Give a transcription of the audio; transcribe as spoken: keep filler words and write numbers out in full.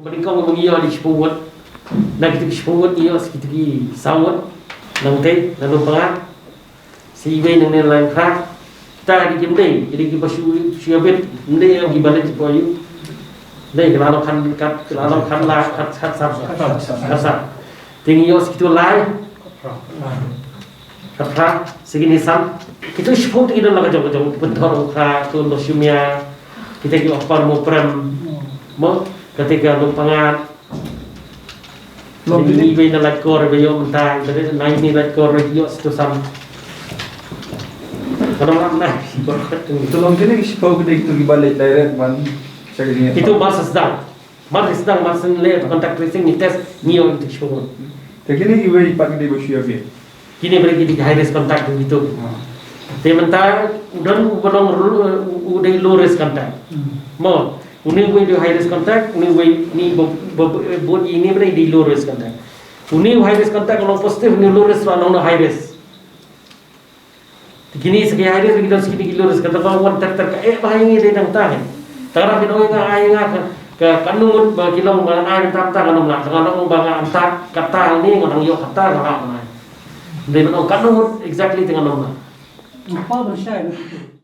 Ba nyngkong ba ngi ïoh dei shiphew ngut. Na kito ki shiphew ngut ngi ïoh sa kito ki saw ngut. Nangta na Lumpanga. Sa iwei nangne na Laitumkhrah. Kita dei kim dei, dei kiba shu, shu ïa bit. Ym dei ïa kiba leit hapoh ïing. Dei ki la long khat, kat, ki la long khat la, khat, khat sap. Khat sap. Te ngi ïoh sa kito lai. Khatphra, sa kine san. Kito shiphew te ki don la ka jong ka jong, Pynthorumkhrah, Tundor Shumia, kita ki Upper Mawprem. Mo, kata ka Lumpanga. Long kine iwei na Laitkor ba ïoh mynta, kata na ine Laitkor ba ïoh sa kito san. Ka dang lam na. To long kine ki shiphew ki dei kito kiba leit direct ban sha kine. Kito ba sa sdang. Mar sdang, mar sdang leh contact tracing, ngi test, ngi ïoh ito ki shiphew. Te kine iwei pat ki dei ba shu ïa bit. Kine ba dei ki dei high risk contact kito. Ah. Te mynta u don uba long ru-, u, u dei low risk contact. Hmm. Mo, une uwei dei high risk contact, une uwei ni ba, ba, ba, bad ine ba dei low risk contact. Une u high risk contact u long positive, une u low risk u long high risk. Te kine sa ki high risk, ki don sa kine ki low risk, kata ba wan ter ter ka eh ba ha ïing dei nangta hi. Tang ba phin ong ïa nga, ai ïa nga ka, ka, katno ngut ba ki long ba ngan ai mynta mynta ngan ym lah, tang ba nga ong ba nga anta katta hangne ngan ïoh katta nga lah ban ai. Dei ban ong katno ngut exactly te ngan ym lah. Nga pa ban shai na kito.